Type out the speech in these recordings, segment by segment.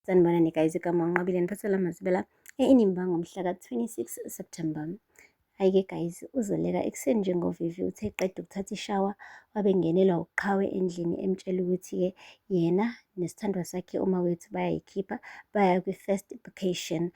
Sanibonani guys, igama uNqobile niphathela amazibela e-Inimba ngomhla ka-26 September. Hhayi-ke guys, uZoleka ekuseni njengovivi uthe eqeda ukuthatha ishawa wabe ngenelwa uqhawe endlini emtshela ukuthi-ke yena nesithandwa sakhe uMawethu bayayikhipha baya kwi-first vacation.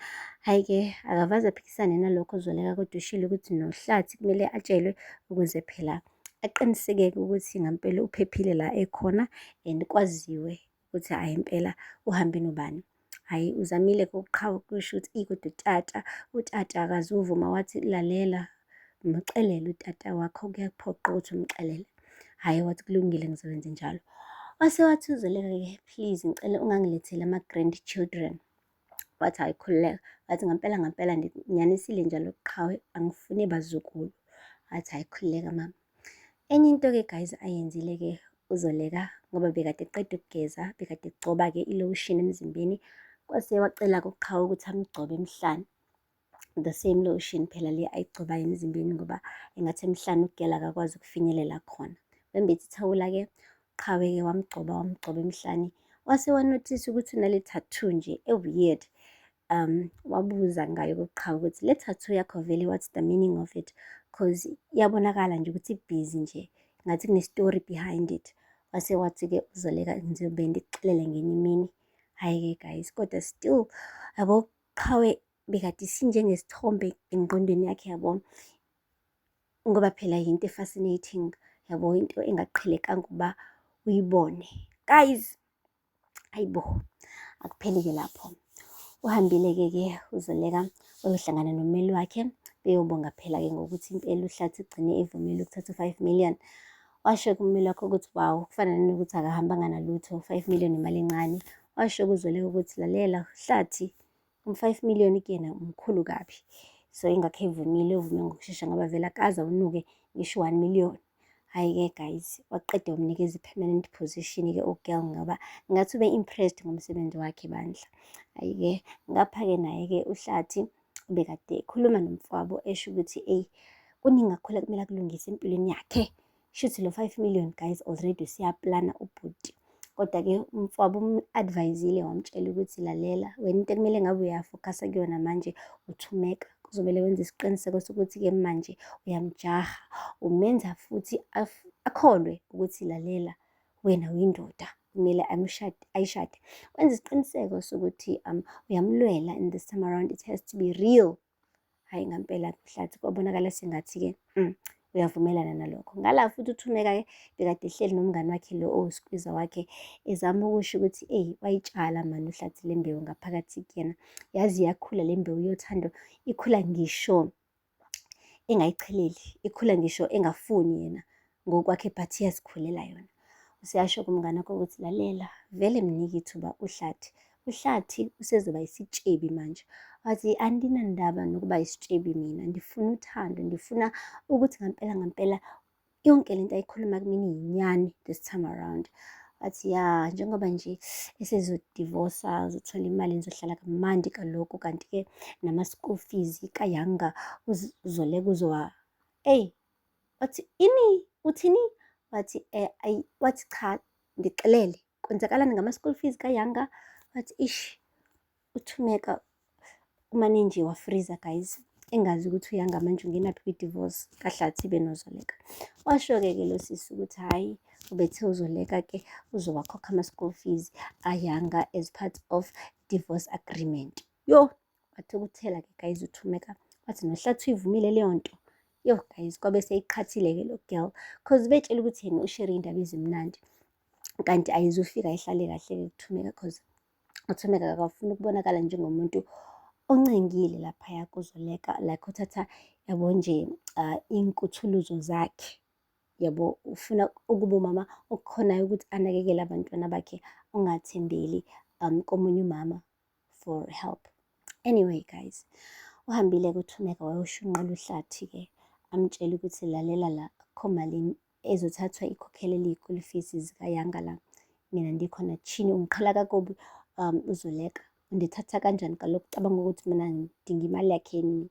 Hhayi-ke akavaze aphikisane nalokho uZoleka kodwa ushilo ukuthi noHlathi kumele atshelwe ukuze phela aqiniseke ukuthi ngampela uphephile la ekhona and kwaziwe ukuthi hhayi impela uhambe nobani. Hhayi uzamile-ke ukuqhawe kusho ukuthi eyi kodwa utata, utata akazuvuma wathi lalela mxelele utata wakho kuyaphoqa ukuthi umxelele. Hhayi wathi kulungile ngizokwenza njalo. Wase wathi uZoleka-ke please ngicela ungangiletheli ama-grandchildren. Wathi hhayi khululeka. Wathi ngampela ngampela nginyanisile njalo qhawe angifuni bazukulu. Wathi hhayi khululeka mama. Enye into-ke guys ayenzile-ke uZoleka ngoba bekade eqeda ukugeza, bekade egcoba-ke i-lotion emzimbeni, kwase wacela-ke uQhawe ukuthi amgcobe emhlane. The same lotion phela le ayigcobayo emzimbeni ngoba engathi emhlane ugela akakwazi ukufinyelela khona. Wembethe ithawula-ke, uQhawe-ke wamgcoba wamgcoba emhlane, wase wanothisa ukuthi unale tattoo nje e-weird. Wabuza ngayo kuQhawe ukuthi le tattoo yakho vele what's the meaning of it? Cause iyabonakala nje ukuthi ibhizi nje, ngathi kune-story behind it. Wase wathi-ke uZoleka ngizobe ndikuxelele ngenye imini. Hhayi-ke guys, kodwa still yabo Qhawe bekade sinjengesithombe engqondweni yakhe yabo, ngoba phela yinto e-fascinating yabo, into engaqhelekanga ukuba uyibone. Guys, hayi bo, akupheli-ke lapho. Uhambile-ke ke uZoleka wayohlangana nommeli wakhe beyobonga phela-ke ngokuthi impela uHlathi ugcine evumile ukuthatha u-5 million. Washo kummeli wakhe ukuthi wow, kufana nanokuthi akahambanga nalutho, 5 million imali encane. Washo kuZoleka ukuthi lalela Hlathi, u-5 million kuyena mkhulu kabi. So ingakho evumile, uvume ngokushesha ngoba vele akaze awunuke ngisho 1 million. Hhayi-ke guys, waqeda wamnikeza i-permanent position-ke u-girl ngoba ngathi ube-impressed ngomsebenzi wakhe bandla. Hhayi-ke, ngapha-ke naye-ke uHlathi ubekade ekhuluma nomfowabo esho ukuthi eyi kuningi kakhulu ekumele akulungise empilweni yakhe. Shuthi lo 5 million guys already useyaplana ubhuti. Kodwa-ke umfowabo umu-advise-ile wamtshela ukuthi lalela wena into ekumele ngabe uyafokhasa kuyona manje uThumeka. Kuzomele wenze isiqiniseko sokuthi-ke manje uyamjaha, umenza futhi akholwe ukuthi lalela wena uyindoda kumele amshade ayishade. Wenze isiqiniseko sokuthi uyamlwela and this time around it has to be real. Hhayi ngampela Hlathi kwabonakala sengathi-ke uyavumelana nalokho. Ngala futhi uThumeka-ke bekade ehleli nomngani wakhe lo owuskwiza wakhe ezama ukusho ukuthi eyi wayitshala mani uHlathi le mbewu ngaphakathi kuyena. Yazi iyakhula le mbewu yothando, ikhula ngisho engayicheleli, ikhula ngisho engafuni yena ngokwakhe but iyazikhulela yona. Useyasho kumngani wakhe ukuthi lalela vele mnike ithuba uHlathi. UHlathi usezoba isitshebi manje. Wathi andinandaba nokuba isitshebi mina, ndifuna uthando, ndifuna ukuthi ngampela ngampela yonke lento ayikhuluma kumina iyinyani this time around. Wathi ya njengoba nje esezodivosa uzothola imali nizohlala kamandi kaloku kanti-ke nama-school fees kaYanga uZoleka uzowa eyi wathi ini uthini? Wathi ayi wathi cha ndixelele kwenzakalani ngama-school fees kaYanga? Wathi ish uThumeka umane nje wafriza guys engazi ukuthi uYanga manje ungenaphi kwi-divorce kaHlathi benoZoleka. Washo-ke ke lo sisi ukuthi hhayi ubethe uZoleka-ke uzowakhokha ama-school fees aYanga as part of divorce agreement. Yo, wathukuthela-ke guys uThumeka wathi noHlathi uyivumile leyo nto. Yo guys, kwabe seyiqhathile-ke lo girl cause betshela ukuthi yena ushere iy'ndaba ezimnandi kanti ayizufika ihlale kahle-ke kuThumeka cause uThumeka akafuni ukubonakala njengomuntu oncengile laphaya kuZoleka like uthatha yabo nje iy'nkuthuluzo zakhe yabo ufuna ukuba umama okukhonayo ukuthi anakekele abantwana bakhe ongathembeli komunye umama for help. Anyway guys, uhambile-ke uThumeka wayoshunqela uHlathi-ke amtshele ukuthi lalela la akukho mali ezothathwa ikhokhelele iy'school fees zikaYanga la. Mina ndikhona tshini ungiqhala kakubi uZoleka undithatha kanjani kaloku ucabanga ukuthi mina ngidinga imali yakhe yini?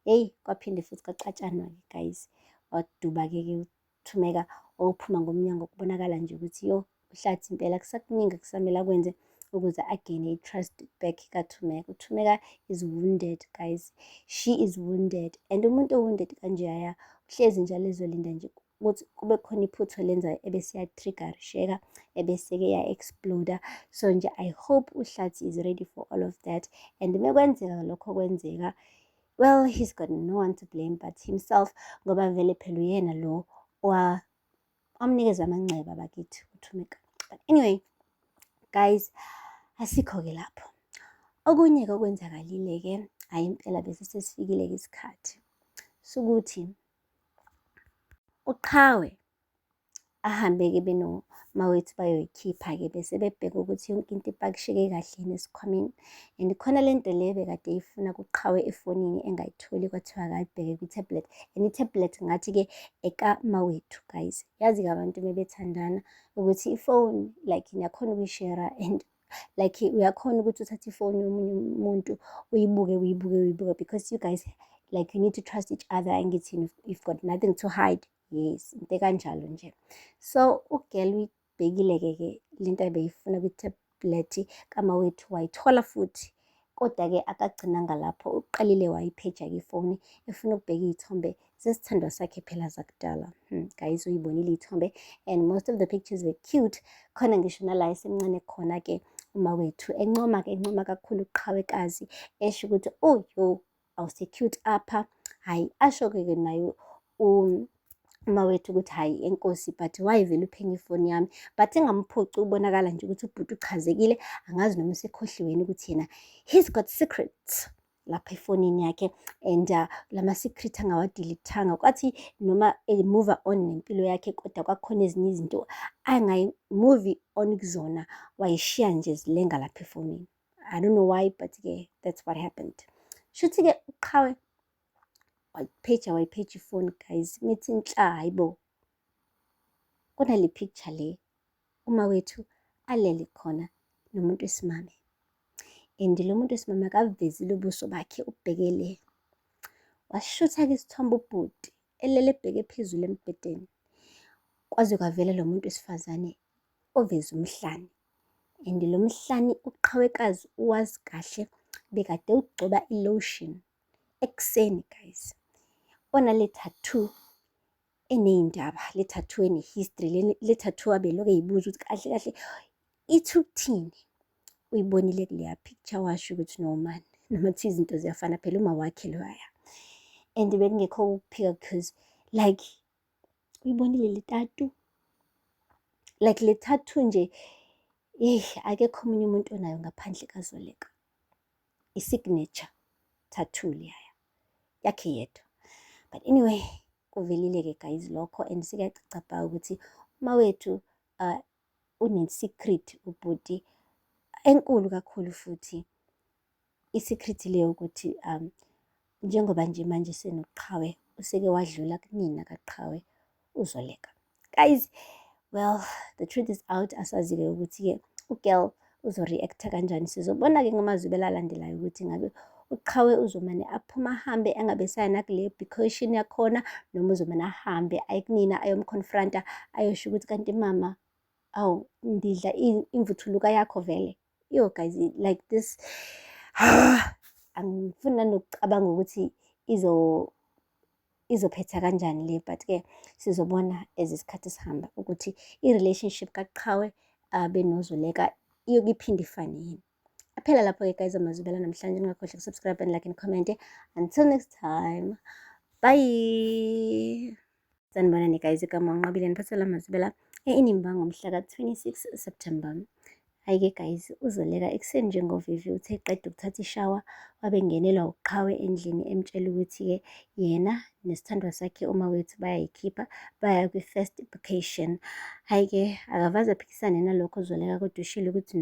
Hheyi kwaphinde futhi kwaxatshanwa-ke guys, waduba-ke ke uThumeka wayophuma ngomnyango kubonakala nje ukuthi yo uHlathi impela kusakuningi okusamele akwenze. Ukuze a-gain-e i-trust back kaThumeka. UThumeka is wounded, guys, she is wounded, and umuntu o-wounded kanjeyaya uhlezi njalo ezolinda nje ukuthi kube khona iphutha olenzayo ebese iya-trigger-isheka, ebese-ke iya-explode. So nje I hope uHlathi is ready for all of that, and mekwenzeka lokho kwenzeka, well, he's got no one to blame but himself, ngoba vele phela uyena lo wamnikeza amanxeba bakithi uThumeka. But anyway, guys, asikho-ke lapho. Okunye-ke okwenzakalile-ke, hhayi impela bese sesifikile-ke isikhathi sokuthi uQhawe ahambe-ke benoMawethu bayoyikhipha-ke, bese bebheka ukuthi yonke into ipakisheke kahle yini esikhwameni. And khona le nto le bekade eyifuna kuQhawe efonini engayitholi, kwathiwa akayibheke kwi-tablet, and i-tablet ngathi-ke ekaMawethu, guys. Yazi-ke abantu mebethandana ukuthi ifoni, like, niyakhona ukuyi-share-a and like uyakhona ukuthi uthathe ifoni yomunye umuntu uyibuke, uyibuke, uyibuke, because you guys, like, you need to trust each other. Angithi you've got nothing to hide? Yes, into ekanjalo nje. So u-girl uyibhekile-ke ke lento abeyifuna kwi-tablet kaMawethu, wayithola futhi, kodwa-ke akagcinanga lapho. Uqalile wayipheja-ke ifoni efuna ukubheka iy'thombe zesithandwa sakhe phela zakudala. Guys, uyibonile iy'thombe and most of the pictures were cute. Khona ngisho nala esemncane khona-ke uMawethu encoma-ke, encoma kakhulu uqhawekazi, esho ukuthi, "Oh yo, awuse-cute apha." Hhayi, asho-ke ke naye uMawethu ukuthi, "Hhayi, enkosi, but why vele uphenye ifoni yami?" But engamphuci, ubonakala nje ukuthi ubhuti uchazekile. Angazi noma usekhohliwe yini ukuthi yena he's got secrets lapha efonini yakhe, and lama-secret angawa-delete-anga, kwathi noma e-move on nempilo yakhe, kodwa kwakhona ezinye izinto angayi-move on kuzona, wayishiya nje zilenga lapha efonini. I don't know why, but-ke that's what happened. Shuthi-ke uQhawe wayipheja, wayipheja ifoni, guys, mithi nhla, hayi bo, kunale picture le uMawethu alele khona nomuntu wesimame, and lo muntu wesimame akavezile ubuso bakhe, ubhekele. Washutha-ke isithombe ubhuti elele ebheke phezulu embhedeni, kwaze kwavela lo muntu wesifazane oveza umhlane, and lo mhlane uqhawekazi uwazi kahle, bekade ugcoba i-lotion ekuseni, guys, onale tattoo eney'ndaba, le tattoo ene-history, le tattoo abelokhu ey'buza ukuthi kahle kahle ithi ukuthini. Uyibonile kuleya picture, washo ukuthi no man, noma kuthiwa izinto ziyafana, phela uma wakhe loyaya, and bekungekho ukuphika because, like, uyibonile le tattoo, like le tattoo nje, yeyi, akekho omunye umuntu onayo ngaphandle kaZoleka. I-signature tattoo leyaya yakhe yedwa. But anyway, kuvelile-ke, guys, lokho, and sekuyacaca bha ukuthi uMawethu une-secret ubhuti enkulu kakhulu futhi. I-secret leyo ukuthi njengoba nje manje senoQhawe, useke wadlula kunina kaQhawe uZoleka. Guys, well, the truth is out. Asazi-ke ukuthi-ke u-girl uzo-react-a kanjani. Sizobona-ke ngamazwi alandelayo ukuthi ngabe uQhawe uzomane aphuma ahambe angabe esaya nakule precaution yakhona, noma uzomane ahambe aye kunina ayom-confront-a, ayosho ukuthi, "Kanti mama, awu, ndidla imvuthuluka yakho vele?" Yo guys, like this, angifuni nanokucabanga ukuthi izophetha kanjani le, but-ke sizobona as isikhathi sihamba ukuthi i-relationship kaQhawe benoZoleka iyoke iphinde ifane yini. Aphela lapho-ke, guys, amazwibela namhlanje. Ningakhohlwa uku-subscribe and like and comment. Until next time, bye. Sanibonani, guys, igama uNqabile, niphathela amazwibela e-Inimba ngomhla ka-26 September. Hhayi-ke guys, uZoleka ekuseni njengovivi uthe eqeda ukuthatha ishawa, wabe engenelwa uQhawe endlini, emtshela ukuthi-ke yena nesithandwa sakhe uMawethu bayayikhipha, baya kwi-first vacation. Hhayi-ke, akavaze aphikisane nalokho uZoleka, kodwa ushilo ukuthi